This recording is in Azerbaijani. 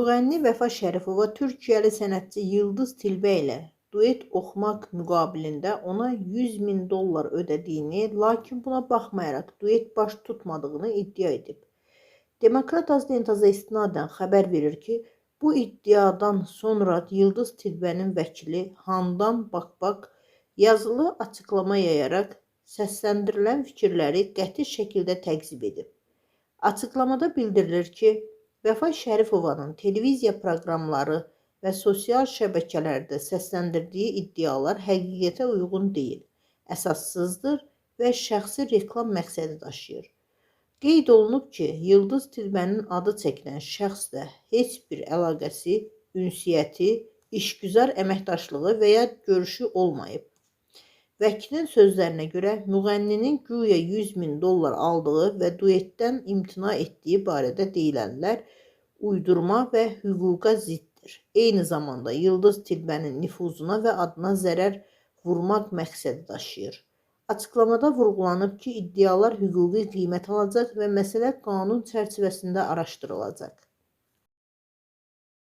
Müğənni Vəfa Şərifova Türkiyəli sənətçi Yıldız Tilbə ilə duet oxumaq müqabilində ona 100 min dollar ödədiyini, lakin buna baxmayaraq duet baş tutmadığını iddia edib. Demokrat Azlentaza istinadən xəbər verir ki, bu iddiadan sonra Yıldız Tilbənin vəkili Handan Bakbak yazılı açıqlama yayaraq səsləndirilən fikirləri qəti şəkildə təqzib edib. Açıqlamada bildirilir ki, Vəfa Şərifovanın televiziya proqramları və sosial şəbəkələrdə səsləndirdiyi iddialar həqiqətə uyğun deyil, əsassızdır və şəxsi reklam məqsədi daşıyır. Qeyd olunub ki, Yıldız Tilbənin adı çəkilən şəxslə heç bir əlaqəsi, ünsiyyəti, işgüzar əməkdaşlığı və ya görüşü olmayıb. Vəkilin sözlərinə görə müğənninin güya 100 min dollar aldığı və duetdən imtina etdiyi barədə deyilənlər uydurma və hüquqa ziddir. Eyni zamanda Yıldız Tilbənin nüfuzuna və adına zərər vurmaq məqsədi daşıyır. Açıqlamada vurğulanıb ki, iddialar hüquqi qiymət alacaq və məsələ qanun çərçivəsində araşdırılacaq.